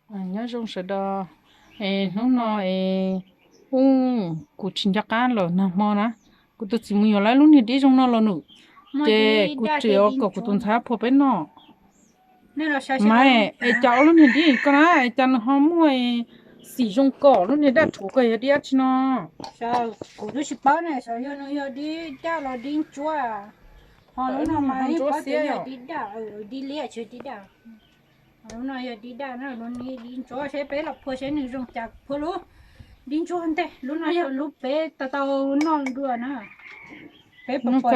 Nyob zoo sawv daws, es hnub no es, u, kuv tsis nco qab lawm nag hmo na, kuv tus txiv mus yuav lawv lub niag dib zoo no los nws, ces kuv tseem kom kuv tus ntxhais phua peb noj. Mas es cas ob lub niag dib ko na, es cas nws ho muaj xim zoo kom lub niag daj rhuv ko yog dib dab tsi no? Kuv twb tsis paub ne, xyov yog nws yog dib daj los dib ntsuab. Ho lub no mas ntsuab xwb, yog dib daj, dib liab tsis dib daj. Lub no yog dib daj na, lub dib ntsuab, seb peb los phua seb nws zoo cas, phua lub dib ntsuab ntej. Lub no yog lub peb tau tau noj dua na. Peb pom pom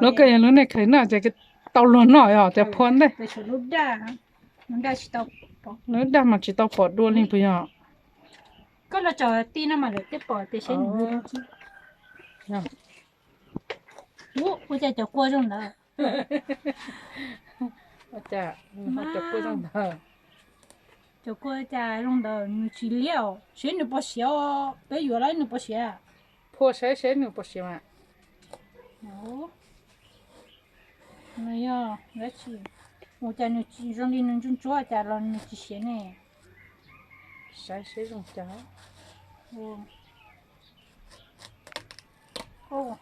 lub ko yog lub nej khaws noj ces tau luag noj os, ces phua ntej. Lub daj, lub daj mas tsis tau pom dua li puas yog? Koj los tsom tij no mas lawv thiaj pom tias seb nws zoo. Ua cas cov kua zoo ntawd? Cov kua zoo ntawd. Cov kua cas zoo ntawd, nws tsis liab os, seb nws puas siav os, peb yuav lawm nws puas siav. Phua saib seb nws puas siav mas. Nws yog dab tsi? Ua cas nws zoo li nws ntsuab ntsuab cas los nws tsis siav ne? Saib seb zoo cas. Ua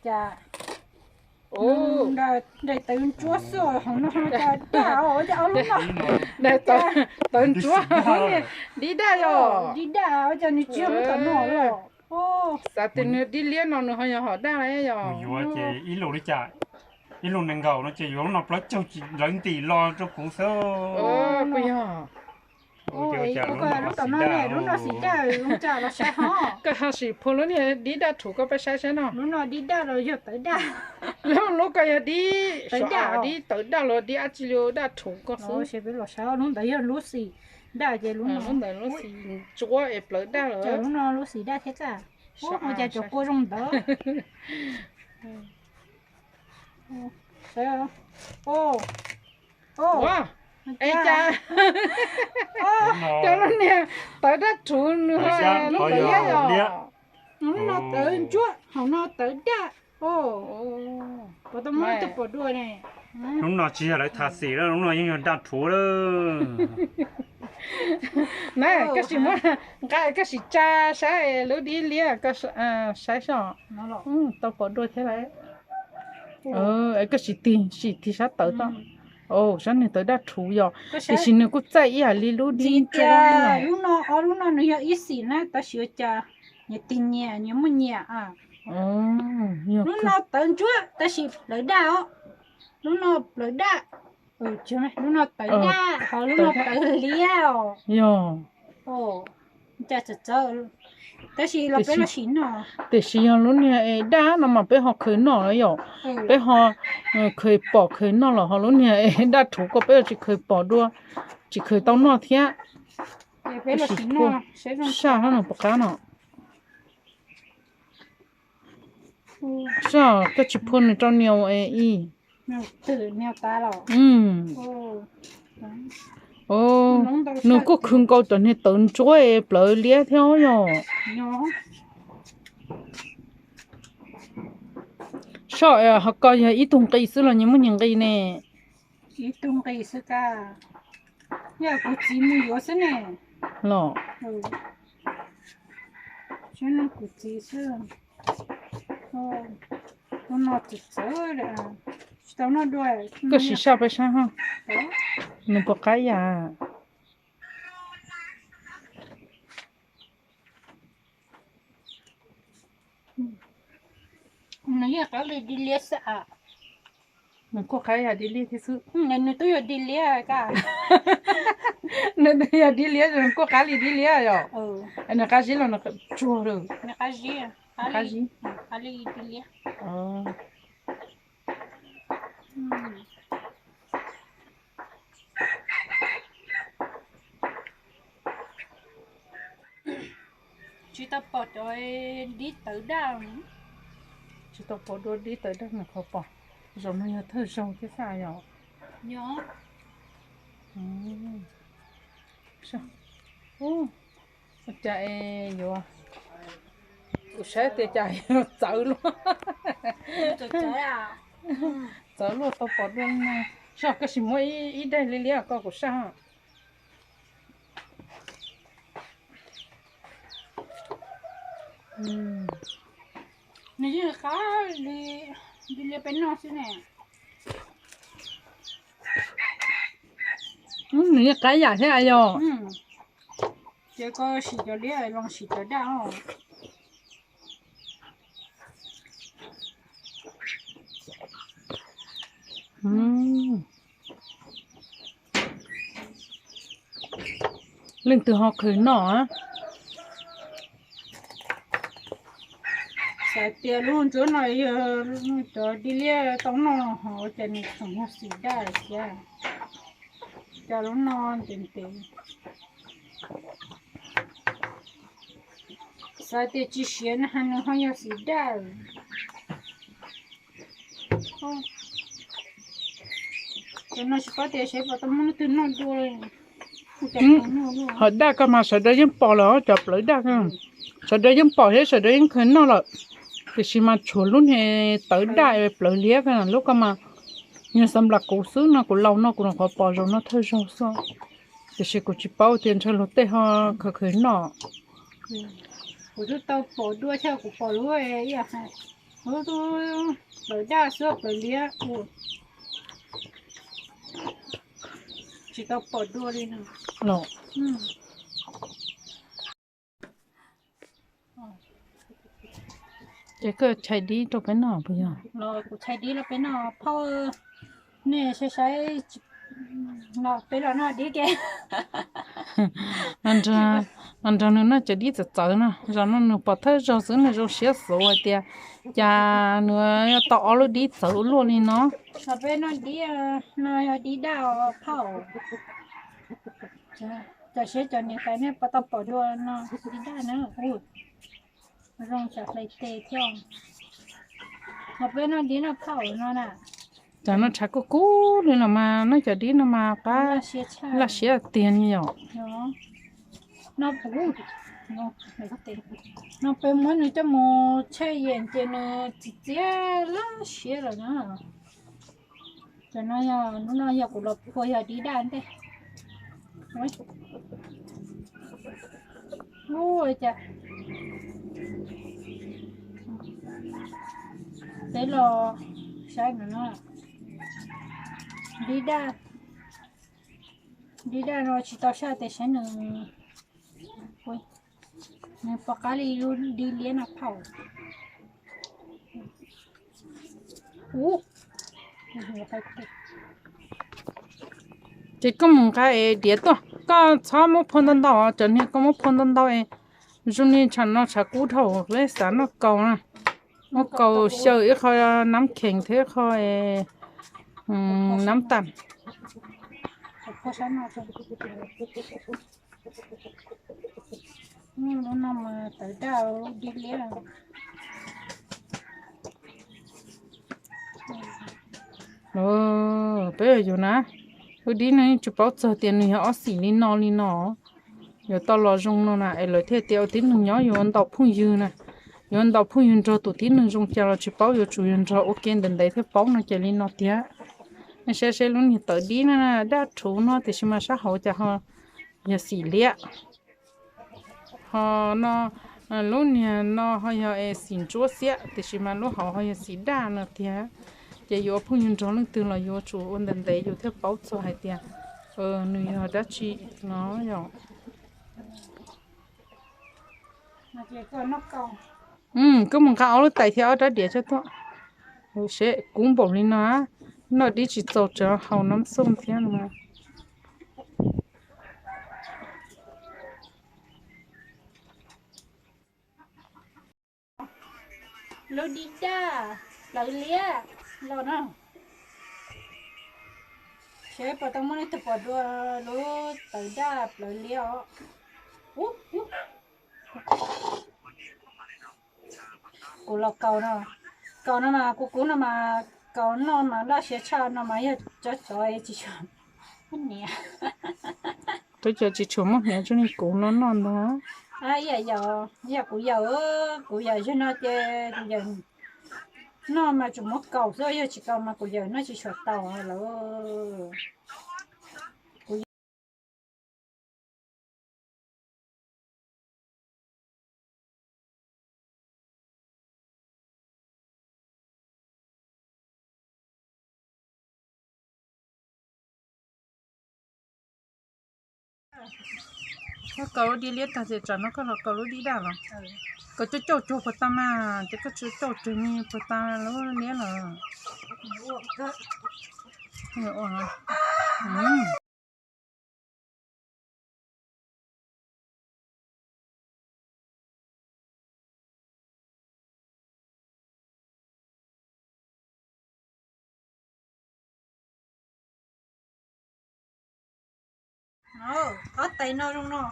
cas daim tawv ntsuab xwb, hauv no cas daj, ua cas ob lub no, daim tawv ntsuab, dib daj yog, dib daj, ua cas nws tsis yog lub tom no lawm. Xav tias nws dib liab no nws ho yog hom daj los yog. Yuav ces ib lus li cas, ib lus nees nkaum no ces yuav lub no plaub caug lawv ntim los rau kuv xwb. Puas yog? Lub tom no ne, lub no xim daj, zoo cas los saib ho. Koj ho sim phua lub niag dib daj rhuv koj peb saib saib no. Lub no dib daj los yog tawv daj? Lub, lub ko yog dib, dib tawv daj los dib dab tsi li, daj rhuv ko xwb. Lub ntawd yog lub xim daj ces lub ntawd lub xim ntsuab es plawv daj lawm. Lub no lub xim daj thiab cas. Ua cas cov kua zoo ntawd. Es cas, cas lub niag tawv daj rhuv nws ho lub tawv daj yog. Lub no tawv ntsuab, hauv no tawv daj. Puas tau muab tug pom dua ne? Lub no tsis yog lawv tham xim lawm, lub no yeej yog daj rhuv lawm. Na, koj sim muab nqa koj sim tsa saib lub dib liab, koj saib seb tau pom dua thiab lawm. Koj sim tig, sim tig sab tawv tod. Sab niag tawv daj rhuv yog, tiam sis nws kuj txaij ib yam li lub dib ntsuab. Lub no, ob lub no nws yog ib xim na, tab sis ua cas nyias tig nyias, nyias muaj nyias. Lub no tawv ntsuab tab sis plawv daj os. Lub no plawv daj. Lub no tawv daj, ho lub no tawv liab os. Yog. Cas txawv txawv, tab sis los peb los sim noj. Tiam sis yog lub niag es daj no mas peb ho khaws noj lawm yom. Peb ho khaws pom khaws noj los ho lub niag es daj rhuv ko peb tsis khaws pom dua, tsis khaws tau noj thiab. Peb los sim noj, saj hab no puas qab no. Saj, koj tsis phua nws rau nias ua es ib. Nws kuj khwv nkaus cov niag tawv ntsuab es plawv liab thiab yog. Soj, ho koj yog ib tug nqi xwb los nyias muaj nyias nqi ne? Ib tug nqi xwb kab. Yog kuv txiv mus yuav xwb ne. Los, kuv txiv xwb. Lub no txawv txawv, tsis tau noj dua. Koj sim saj peb saib ho, nws puas qab yam. Nws yeej qab li dib liab xwb as. Nws kuj qab yam dib liab thiab xwb. Nws twb yog dib liab kab. Nws twb yog dib liab, nws kuj qab li dib liab yom. Nws qab zib los nws tsuag lawm. Nws qab zib, qab li dib liab. Tsis tau pom cov dib tawv daj. Tsis tau pom dua dib tawv daj nws qhov pom. Zaum no yog thawj zaug thiab xwb yom. Yog. Cas es yuav, kuv saib tias cas yuav txawv luaj. Txawv luaj tau pom dua li no. Saj, koj sim muab ib daim liab liab koj kuv saj. Nws yeej qab li, li peb noj xwb ne. Nws yeej qab yam thiab yog. Ces koj sim cov liab los sim cov daj os. Leej twg ho qhwv noj? Xav tias lub ntsuab no yog cov dib liab tau noj ho ces nws tseem yog xim daj thiab. Cov lub no ntev ntev. Xav tias tsis siav na, nws ho yog xim daj. Cov no tsis paub tias seb puas tau muaj leej twg noj dua. Ho daj ko mas sawv daws yeej pom lawm cov plawv daj. Sawv daws yeej pom thiab sawv daws yeej kheev noj lawm. Tiam sis mas tshuav lub niag tawv daj plawv liab ko, lub ko mas yog xam nplas kuv xwb no, kuv laus no kuv nyuam qhuav pom zaum no thawj zaug xwb. Tiam sis kuv tsis paub tias ntshe luag tej ho kheev kheev noj. Kuv twb tau pom dua thiab, kuv pom lub, lub plawv daj xwb, plawv liab. Tsis tau pom dua li no. Ces koj chais dib rau peb noj puas yog? Los kuv chais dib rau peb noj phauj, nej saib saib. Los peb los noj dib ke. Los nrog nws noj cov dib txawv txawv no, zaum no nws pom thawj zaug xwb nws zoo siab xus hais tias cas nws yuav tau ob lub dib txawv ua luaj li no. Los peb noj dib no, yog dib daj phauj. Cov siab cov niam tais nej puas tau pom dua no, dib daj na. Zoo tsam hlais tes thiab. Ho peb noj dib noj phauj no na. Cov no tshav kub kub li los mas noj cov dib no mas qab laj siab tiag ni yom. No peb muab nws coj mus tshaj yeem ces nws txiv txiab laj siab lawm na. Cov no yog, hnub no yog kuv los phua yog dib daj ntej. Ua cas peb los saib no, dib daj, dib daj no tsis tau saj tes saib nws, nws puas qab li lub dib liab no phauj. Ces koj mus nqa es diav tuaj, koj txhob muab phua ntau ntau, cov niag koj muab phua ntau ntau es zoo li tshav no tshav kub dhau, peb xav noj kaus na. Noj kaus xyaw ib qho nab khees thiab ib qho nab tas. Lub no mas tawv daj, dib liab. Peb yuav na, lub dib no yeej tsis paub txog tias nws yog ob xim li no li no. Yuav tau los zoo no na es lawv thiaj tias ua tib neeg nyob yuav ntaus phooj ywg na. Yuav ntaus phooj ywg nrog tus tib neeg zoo cas los tsis paub, yuav tsum yog nrog ua ke ntev ntev thiaj paub no ces li no tiag. Nej saib seb lub niag tawv dib no daj rhuv no tiam sis mas sab hauv cas ho yog xim liab. Ho no, lub niag no ho yog es xim ntsuab xiab tiam sis mas lub hauv ho yog xim daj no tiag. Ces yuav phooj ywg nrog leej twg los yuav tsum ua ntev ntev yus thiaj paub txog hais tias nws yog dab tsi no yom. Koj mus nqa ob lub tais thiab ob rab diav coj tuaj. Seb kub npaum li no, noj dib tsis txaus tseem haus nab xooj thiab no. Lub dib daj plawv liab los no. Seb puas tau muaj leej twg pom dua lub tawv daj plawv liab os. Kuv los kaus no, kaus no mas kuv kuv no mas kaus noj mas laj siab tshaj no mas yog cov tsov tsis tshua niam. Twb cov tsis tshua muaj hniav tsuas li kuv no noj ntag. Ib yam yog kuv yawm, kuv yawm zaum no ces kuv yawm noj mas tsuas muab kaus xwb, yog tsis kaus mas kuv yawm noj tsis tshua tau lawm. Koj kaus lub dib liab tag ces tsam no koj los kaus lub dib daj los? Kaus cauj cauj cuag puag ta mas, ces koj tsis cauj cuag ni puag ta lub liab los? Ob tais no zoo no.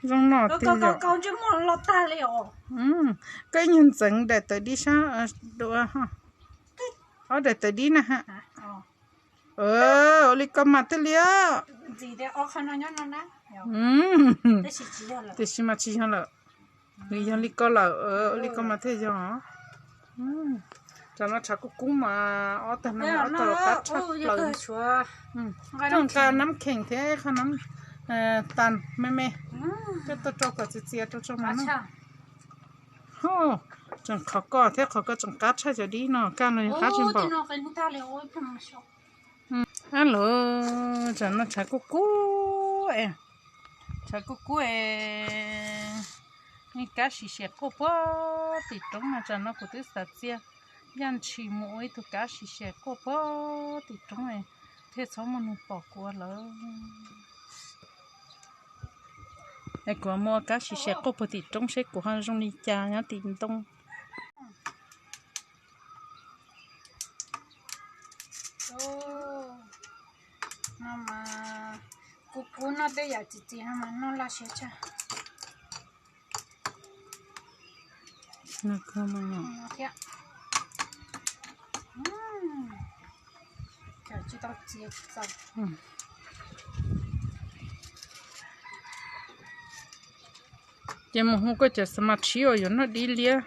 Zoo no tiag. Koj ib nyuag ntxeev daim tawv dib sab dua. Ob daim tawv dib na ha. Ua li ko mas thiaj li. Tiam sis mas tsis yog lawm. Nws yog li ko lawm, ua li ko mas thiaj yog. Tsam no tshav kub kub mas ob tag no ob tag qab tshaj plaws. Koj nqa nab kheem thiab qhov nab tas me me, koj tuaj rau kom txias txias rau tso mas no. Tseem qhov ko thiab, qhov ko tseem qab tshaj cov dib no, kaj no yog qab tsis npaum. Ab lawm, tsam no tshav kub kub, tshav kub kub es, kab sis sias quaj puag tim roob no. Tsam no kuv twb xav txia yaj ntshis mus ua ib tug kab sis sias quaj puag tim roob thiaj txhob muaj neeg pom kuv lawm. Es kuv mus ua kab sis sias quaj puag tim roob seb kuv ho zoo li cas nyob tim ntoo. No mas kuv, kuv noj tej yam txiv txiv no mas noj laj siab tshaj. Ces mus hu koj cov xav mas tshib uas yuav noj dib liab,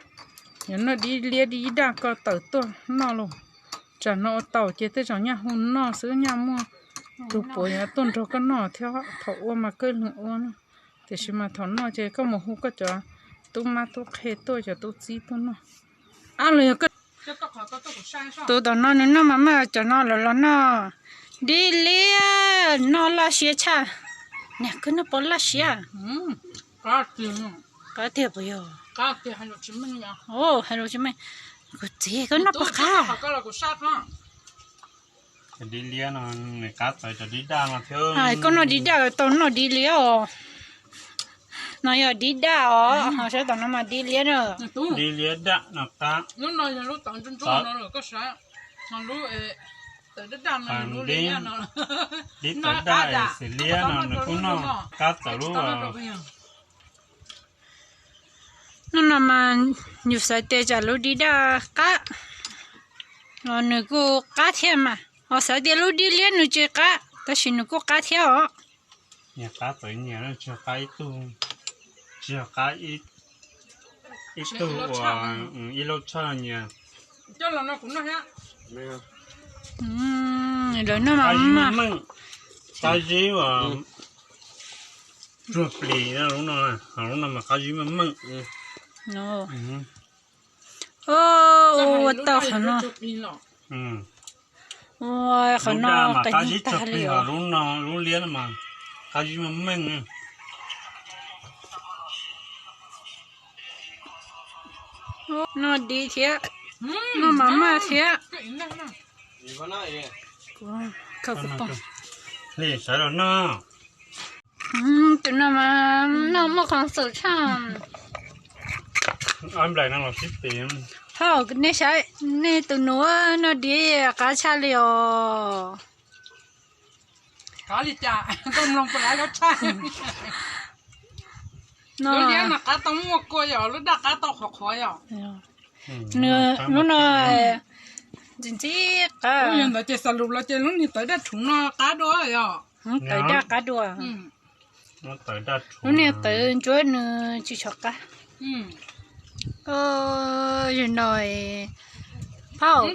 yuav noj dib liab dib daj koj tawm tuaj noj los. Tsam no ua tau ces tej zaum nyaj hu noj xwb, nyaj muaj tus puav yuav tuaj nrog koj noj thiab. Thaum ua mas koj leeg ua na. Tiam sis mas thaum noj ces koj mus hu koj cov tub mab tub qhe tuaj, cov tub txib tuaj noj. Ab los yog tus tom no nws noj mas maj, cov no lawv los noj dib liab noj laj siab tshaj. Niam, koj noj puas laj siab? Qab tiag puas yog? Hais lus tsis meej. Kuv txiv, koj noj puas qab? Dib liab no nws qab txawv cov dib daj no thiab. Koj noj dib daj tau noj dib liab os. No yog dib daj os, ho sab tom no mas dib liab na. Dib liab daj no qab. Dib tawv daj xws liab no nws kuj noj qab txawv lub. Hnub no mas yus xav tias tsam lub dib daj qab, nws kuj qab thiab mas. Ho xav tias lub dib liab nws tsis qab tab sis nws kuj qab thiab os. Nyias qab txawv nyias, tsis yog qab ib tug, tsis yog qab ib tug uas ib lauj tshaj nyias. Lawv noj mas meej, qab zib uas tsuag plis, lub no, lub no mas qab zib meej meej. Ua tau qhov no. Ua qhov no mas qab zib tsuag plig, lub no lub liab no mas qab zib meej meej. Noj dib thiab, noj mas maj thiab. Li sawv daws noj. Tus no mas noj muaj qhov xum tshaj. Hos nej saib, nej tus nus noj dib qab tshaj li os. Lub liab no qab tau muaj kua yom, lub daj qab tau qhuav qhuav yom. Nws lub no ntxim ntxim qab. Yog ntawd ces xav lus los ces lub niag tawv daj rhuv no qab dua yom. Tawv daj qab dua. Lub niag tawv ntsuab nws tsis tshua qab. Zaum no, phauj,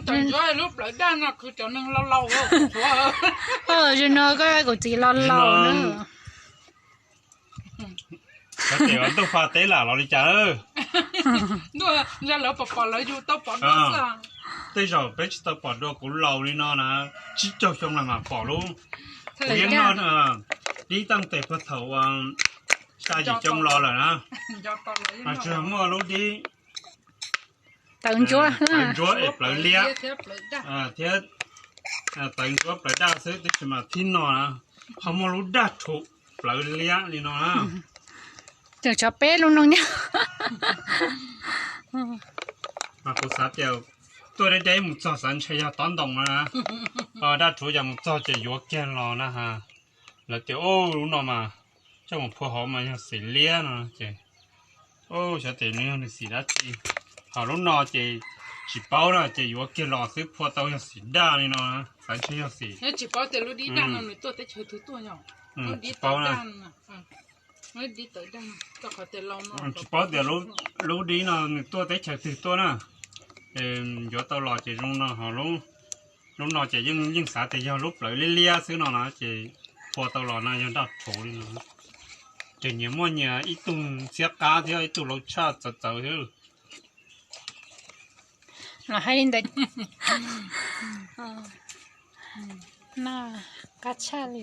lub plawv daj no kwv cov neeg laus laus. Zaum no koj kuv txiv laus laus na. Koj ces ntuj fa teb lam los li cas? Ntuj, lawv pom pom lawv yus tau pom dua xwb. Tej zaum peb tsis tau pom dua kuv laus li no na, tsib caug xyoo los mas pom lub liab no, dib tau tes puag thaum xya yim xyoo los lawm na. Mas tsuas muaj lub dib tawv ntsuab, tawv ntsuab es plawv liab thiab tawv ntsuab plawv daj xwb, tab sis mas thib no na ho muaj lub daj rhuv plawv liab li no na. Tseem tshuav peb lub no nyob. Mas kuv xav tias tuaj deb deb mus txog xav ntshe yog tob ntoo na. Daj rhuv yog mus txog ces yuav kiag los na ha. Lawv tias lub no mas coj mus phua hauv mas yog xim liab no ces xyov tias nws yog nws xim dab tsi. Ho lub no ces tsis paub na ces yuav kiag los xwb, phua tau yog xim daj li no, xav ntshe yog xim. Tsis paub na. Tsis paub tias lub dib no nws tuaj teb chaws twg tuaj na. Yuav tau los ces zoo no ho lub no ces yeej xav tias yog lub plawv liab liab xwb no na ces phua tau los no yog daj rhuv li no. Ces nyias muaj nyias ib tug ntxhiab qab thiab ib tug laus tshaj txawv txawv thiab. Los hais li ntawd, no qab tshaj li.